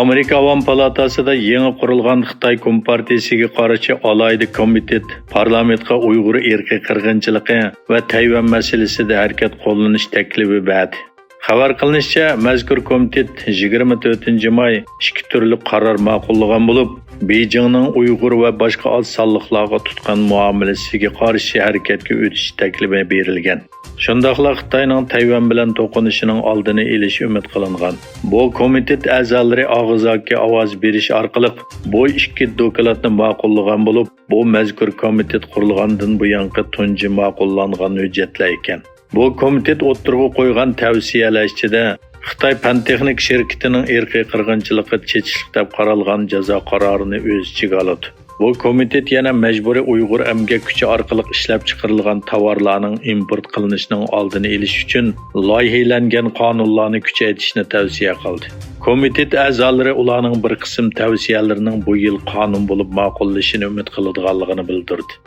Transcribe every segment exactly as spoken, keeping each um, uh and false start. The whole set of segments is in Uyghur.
ئامېرىكا ئاۋام پالاتاسىدا يېڭى قۇرۇلغان خىتاي كومپارتىيىسىگە قارشى ئالاھىدە كومىتېت پارلامېنتقا ئۇيغۇر ئىرقىي قىرغىنچىلىقى ۋە تەيۋەن مەسىلىسىدە ھەرىكەت قوللىنىش تەكلىپى بەردى. خەۋەر قىلىنىشىچە، مەزكۇر كومىتېت يىگىرمە تۆتىنچى ماي ئىككى تۈرلۈك قارار ماقۇللىغان بولۇپ، بېيجىڭنىڭ ئۇيغۇر ۋە باشقا ئاز سانلىقلارغا تۇتقان مۇئامىلىسىگە قارشى ھەرىكەتكە ئۆتۈش تەكلىپى بېرىلگەن. شۇنداقلا خىتاينىڭ تەيۋەن بىلەن توقۇنۇشىنىڭ ئالدىنى ئېلىش ئۈمىد قىلىنغان. بۇ كومىتېت ئەزالىرى ئاغزاكى ئاۋاز بېرىش ئارقىلىق بۇ ئىككى دوكلاتنى ماقۇللىغان بولۇپ، بۇ مەزكۇر كومىتېت قۇرۇلغاندىن بۇيانقى تۇنجى ماقۇللانغان ھۆججەتلەر ئىكەن. بۇ كومىتېت ئوتتۇرىغا قويغان تەۋسىيەلەر ئىچىدە خىتاي پەن-تېخنىكا شىركىتىنىڭ ئىرقىي قىرغىنچىلىققا چېتىشلىق دەپ قارالغان جازا قارارىنى ئۆز ئىچىگە ئالىدۇ. بۇ كومىتېت يەنە مەجبۇرىي ئۇيغۇر ئەمگەك كۈچى ئارقىلىق ئىشلەپچىقىرىلغان تاۋارلارنىڭ ئىمپورت قىلىنىشىنىڭ ئالدىنى ئېلىش ئۈچۈن لايىھەلەنگەن قانۇنلارنى كۈچەيتىشنى تەۋسىيە قىلدى. كومىتېت ئەزالىرى ئۇلارنىڭ بىر قىسىم تەۋسىيەلىرىنىڭ بۇ يىل قانۇن بولۇپ ماقۇللىشىنى ئۈمىد قىلىدىغانلىقىنى بىلدۈردى.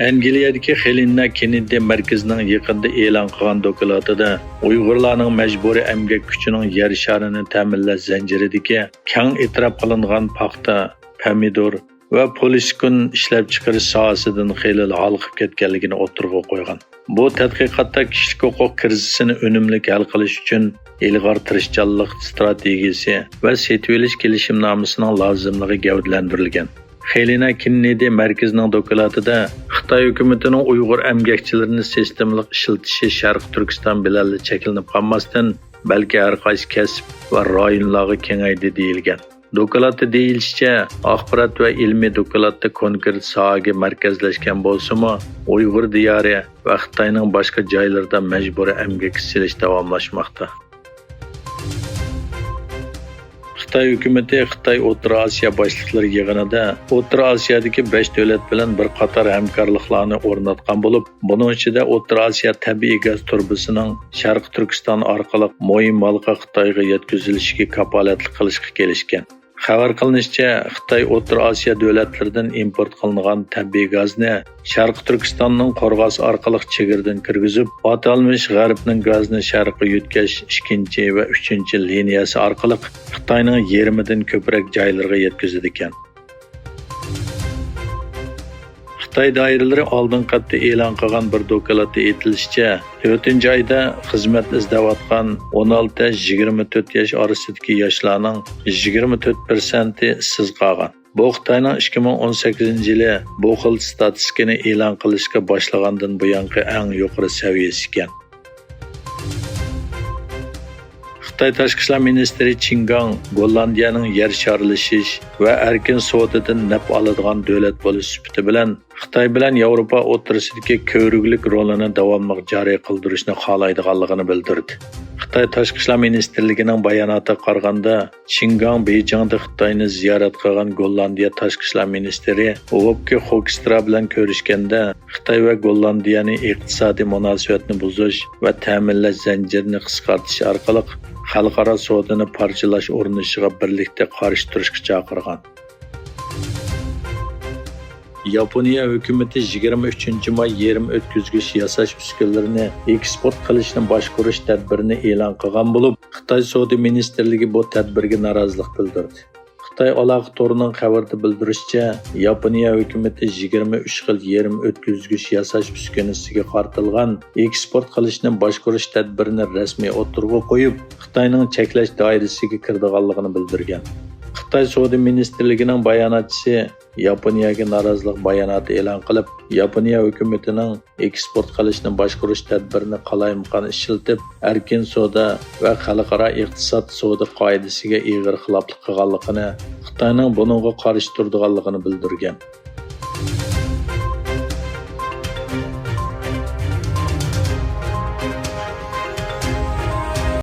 ئەنگلىيەدىكى خېلىنا كېننېدى مەركىزىنىڭ يېقىندا ئېلان قىلغان دوكلاتىدا ئۇيغۇرلارنىڭ مەجبۇرىي ئەمگەك كۈچىنىڭ يەر شارىنى تەمىنلەش زەنجىرىدىكى كەڭ ئېتىراپ قىلىنغان پاختا، پەمىدۇر ۋە پولىسكۇن ئىشلەپچىقىرىش ساھەسىدىن خېلىلا ھالقىپ كەتكەنلىكىنى ئوتتۇرىغا قويغان. بۇ تەتقىقاتتا كىشىلىك ھوقۇق كىرىزىسىنى ئۈنۈملۈك ھەل قىلىش ئۈچۈن ئىلغار تىرىشچانلىق ئىستراتېگىيىسى ۋە سېتىۋېلىش كېلىشىمنامىسىنىڭ لازىملىقى گەۋدىلەندۈرۈلگەن. خېلىنا كېننېدى مەركىزىنىڭ دوكلاتىدا خىتاي ھۆكۈمىتىنىڭ ئۇيغۇر ئەمگەكچىلىرىنى سىستېمىلىق ئىشلىتىشى شەرقىي تۈركىستان بىلەنلا چەكلىنىپ قالماستىن، بەلكى ھەر قايسى كەسىپ ۋە رايونلارغا كېڭەيدى دېيىلگەن. دوكلاتتا دېيىلىشىچە، ئاخبارات ۋە ئىلمىي دوكلاتتا كونكرېت ساھەگە مەركەزلەشكەن بولسىمۇ، ئۇيغۇر دىيارى ۋە خىتاينىڭ باشقا جايلىرىدا مەجبۇرىي ئەمگەككە سېلىش داۋاملاشماقتا. خىتاي ھۆكۈمىتى خىتاي ئوتتۇرا ئاسىيا باشلىقلىرى يىغىنىدا ئوتتۇرا ئاسىيادىكى بەش دۆلەت بىلەن بىر قاتار ھەمكارلىقلارنى ئورناتقان بولۇپ، بۇنىڭ ئىچىدە ئوتتۇرا ئاسىيا تەبىئىي گاز تۇرۇبىسىنىڭ شەرقىي تۈركىستان ئارقىلىق مۇھىم ھالقا خىتايغا يەتكۈزۈلۈشىگە كاپالەتلىك قىلىشقا كېلىشكەن. خەۋەر قىلىنىشىچە، خىتاي ئوتتۇرا ئاسىيا دۆلەتلىرىدىن ئىمپورت قىلىنغان تەبىئىي گازنى شەرقىي تۈركىستاننىڭ قورغاس ئارقىلىق چېگرىدىن كىرگۈزۈپ، ئاتالمىش غەربنىڭ گازنى شەرققە يۆتكەش ئىككىنچى ۋە ئۈچىنچى لىنىيەسى ئارقىلىق خىتاينىڭ يېرىمىدىن كۆپرەك جايلىرىغا يەتكۈزىدىكەن. خىتاي دائىرىلىرى ئالدىنقى ھەپتە ئېلان قىلغان بىر دوكلاتتا ئېيتىلىشىچە، تۆتىنچى ئايدا خىزمەت ئىزدەۋاتقان ئون ئالتە يىگىرمە تۆت ياش ئارىسىدىكى ياشلارنىڭ يىگىرمە تۆت پىرسەنتى ئىشسىز قالغان. بۇ خىتاينىڭ ئىككى مىڭ ئون سەككىزىنچى يىلى بۇ خىل ستاتىستىكىنى ئېلان قىلىشقا باشلىغاندىن بۇيانقى ئەڭ يۇقىرى سەۋىيەسى ئىكەن. خىتاي تاشقى ئىشلار مىنىستىرى چىن گاڭ گوللاندىيەنىڭ يەر شارلىشىش ۋە ئەركىن سودىدىن نەپ ئالىدىغان دۆلەت بولۇش سۈپىتى بىلەن خىتاي بىلەن ياۋروپا ئوتتۇرىسىدىكى كۆۋرۈكلۈك رولىنى داۋاملىق جارى قىلدۇرۇشنى خالايدىغانلىقىنى بىلدۈردى. خىتاي تاشقى ئىشلار مىنىستىرلىكىنىڭ باياناتىغا قارىغاندا، چىن گاڭ بېيجىڭدا خىتاينى زىيارەت قىلغان گوللاندىيە تاشقى ئىشلار مىنىستىرى ۋوبكې خوكسترا بىلەن كۆرۈشكەندە، خىتاي ۋە گوللاندىيەنى ئىقتىسادىي مۇناسىۋەتنى بۇزۇش ۋە تەمىنلەش زەنجىرىنى قىسقارتىش ئارقىلىق خەلقئارا سودىنى پارچىلاش ئۇرۇنۇشىغا بىرلىكتە قارشى تۇرۇشقا چاقىرغان. ياپونىيە ھۆكۈمىتى يىگىرمە ئۈچىنچى ماي يېرىم ئۆتكۈزگۈچ ياساش ئۈسكۈنىلىرىنى ئېكسپورت قىلىشنى باشقۇرۇش تەدبىرىنى ئېلان قىلغان بولۇپ، خىتاي سودا مىنىستىرلىكى بۇ تەدبىرگە نارازىلىق بىلدۈردى. خىتاي ئالاقە تورىنىڭ خەۋىرىدە بىلدۈرۈشىچە، ياپونىيە ھۆكۈمىتى يىگىرمە ئۈچ خىل يېرىم ئۆتكۈزگۈچ ياساش ئۈسكۈنىسىگە قارىتىلغان ئېكسپورت قىلىشنى باشقۇرۇش تەدبىرىنى رەسمىي ئوتتۇرىغا قويۇپ، خىتاينىڭ چەكلەش دائىرىسىگە كىرىدىغانلىقىنى بىلدۈرگەن. خىتاي سودا مىنىستىرلىكىنىڭ باياناتچىسى ياپونىيەگە نارازىلىق باياناتى ئېلان قىلىپ، ياپونىيە ھۆكۈمىتىنىڭ ئېكسپورت قىلىشنى باشقۇرۇش تەدبىرىنى قالايمىقان ئىشلىتىپ، ئەركىن سودا ۋە خەلقئارا ئىقتىساد سودا قائىدىسىگە ئېغىر خىلاپلىق قىلغانلىقىنى، خىتاينىڭ بۇنىڭغا قارشى تۇرىدىغانلىقىنى بىلدۈرگەن.